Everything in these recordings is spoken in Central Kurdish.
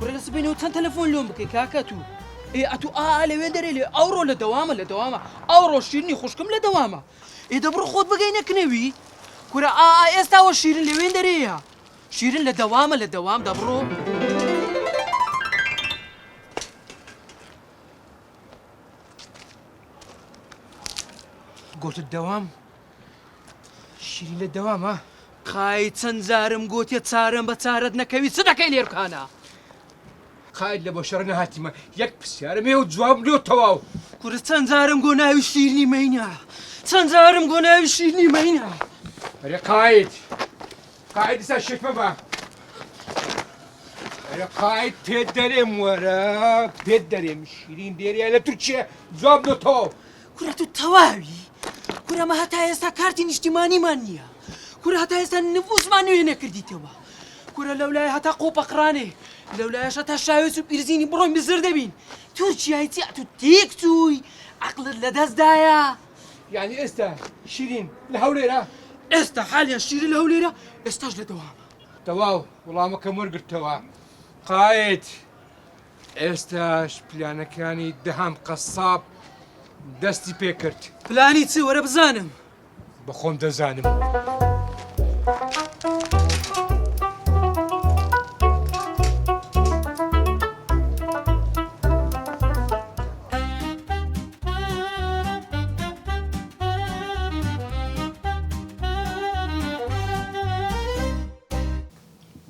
کورە لە سبەینەوە چەند تەلەفۆن لۆم بکەی کاکە تو ئێ ئەتو ئا لەوێ دەرێ لێ ئەوڕۆ لە دەوامە لە دەوامە ئەوڕۆ شیرنی خوشکم لە دەوامە ئێ دەبڕۆ خۆت بگەینە کنەوی کورە ئا ئا ئێستاوە شیرن لەوێن دەرێیە شیرن لە دەوامە لە دەوام دەبڕۆ. گۆتت دەوام؟ شیرین لە دەوامە؟ قاید چەند جارم گۆتیە چارەم بە چارەت نەکەوی چ دەکەی لێرکانە؟ قاید لە بۆ شەڕ نەهاتیمە یەک پرسیارم هەیە و جواب لۆ تەواو. کورە چەند جارم گۆ ناوی شیرنی مەینە چەند جارم گۆ ناوی شیرنی مەینە. ئەرێ قاید قاید ئیسا شێت مەبە. ئەرێ قاید پێت دەرێم وەرە پێت دەرێم شیرین لێرەیە لە تورکیە جواب لۆ تەواو. کورە تو تەواوی؟ کورە مە هەتا ئێستا کارتی نیشتیمانیمان نییە کورە هەتا ئێستا نفوسمان نوێ نەکردیتەوە کورە لەولایە هەتا قۆپەقڕانێ لەولایەش هەتا شاوێس و پیرزینی بڕۆین بزر دەبین تورکیای چی ئەتو تێک چووی عەقڵت لەدەستدایە. یانی ئێستا شیرین لە هەولێرە؟ ئێستا حالیان شیرین لە هەولێرە ئێستاش لە دەوامە. تەواو وڵامەکەم وەرگرتەوە قاید. ئێستاش پلانەکانی دەهام قەساب دەستی پێکرد. پلانی چ وەرە بزانم؟ بەخۆم دەزانم.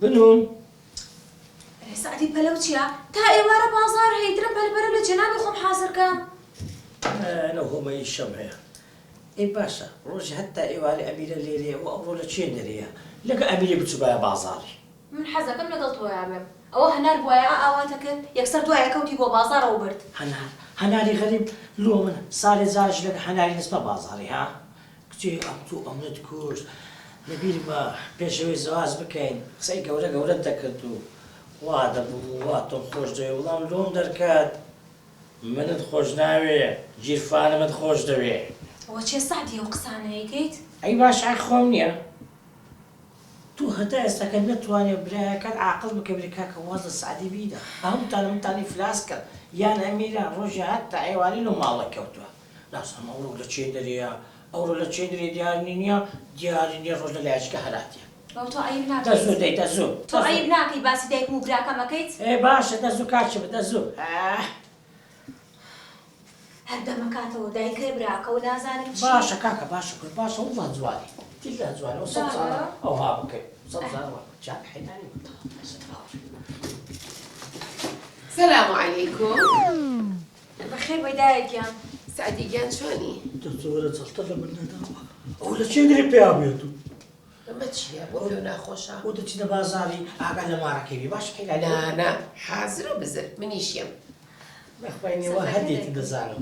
بنوون. ئەرێ سەعدی پەلەو چیە تا ئێوارە بازاڕ هەیە درم پەلە پەلە لە جەنابی خۆم حازر کەم. نە هۆمە ئیشەم هەیە. ئەی باشە ڕۆژی هەتا ئێوارێ ئەمیرە لێرەیە و ئەوڕۆ لە کێ دەرێیە لەگە ئەمیرە بچوبایە بازاڕی. من حەزەکەم لەگەڵ تۆیا بێم ئەوە هەنار بوایە ئا ئاواتە کرد یەکسەر دوایە کەوتی بۆ بازاڕ ئەو برد. هەنار هەناری غەریب لۆ من ساڵێ جارێش لەگە هەناری نچمە بازاڕی ها کچێ ئەمتوو ئەمنت کوشت لە بیرمە پێش ئەوەی زەواج بکەین قسەی گەورە گەورەت دەکرد و وا دەبووم و وا تۆم خۆش دەوێ وڵام لۆم دەرکەت منت خۆش ناوێ گیرفانمت خۆش دەوێ. ئەوە چیە سەعدی ئەو قسانە ئەیکەیت؟ ئەی باشە ئەی خۆم نیە تۆ هەتا ئێستاکە نەتوانیە برایەکەت عاقڵ بکەی بلێ کاکە واز لە سەعدی بینە هەمووتان منتان ئیفلاس کرد یان ئەمیرە ڕۆژێ هەتا ئێوارەی لۆ ماڵە کەوتوە نازانم ئەوڕۆ لە کێ دەرێیە ئەوڕۆ لە کێ درێ دیاری نیە دیاری نیە ڕۆژ لە لایەکە هەراتیە. ئەوە تۆ عەیب ناکەیت. دە زوو دەی دە زوو. تۆ عەیب ناکەی باسی دایکم و براکەم ئەکەیت. ئێ باشە دە زوو کاکی من دە زوو ئاه. هەر دەمەکاتەوە دایکە براکە و نازانم چی. باشە کاکە باشە کورە باشە وەڵا جوانی تیلا جوانی ئەو سەد ساڵە ئەوها بکەی سەد ساڵ وا چاک حەیرانی بم. سلام علیکم. بەخێر بێی دایە گیان. سەعدی گیان چۆنی؟ دە زۆرە جەڵتە لە من نەداوە ئەوە لە کێ درێ پیا بێت و. ئەمە چییە بۆ پێو ناخۆشە؟ بۆ دەچینە بازاڕی ئاگا لە مارەکەی بی باشە حەیرانی. نا نا حازر و بزر منیش یەم. بەخوای نێوە هەر دێتن دەزانم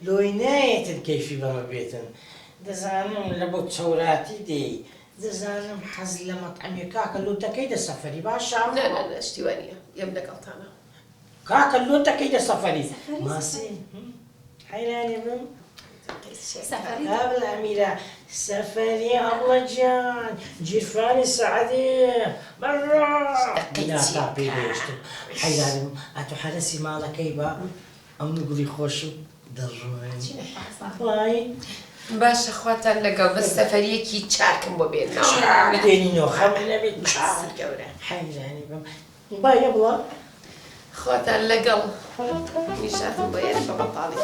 لۆی نایەتن کەیفی بەمە بێتن دەزانم لە بۆ چەوراتی دێی دەزانم حەز لە مەتعەمیە کاکە لۆ دەکەیتە سەفەری باشە؟ نا نا نا شتی وا نییە یەم لەگەڵتانە. کاکە لۆ دەکەیتە سەفەری ماسی حەیرانی بم ئەبلە ئەمیرە سەفەری ئەبڵە گیان گیرفانی سەعدی بەڕۆ تا پێی گەیشتم حەیرانی بم ئەتۆ حەرەسی ماڵەکەی بە ئەمن و گوڵی خۆشم دەڕۆین بای. باشە خواتان لەگەڵ بەس سەفەریەکی چاکم بۆ بێننەوە. چاک دێنینەوە خەمت نەبێت چاک گەورە حەیرانی بم بای ئەبڵە. خواتان لەگەڵ منیش هاتم بۆ ئێرە بە بەتاڵی.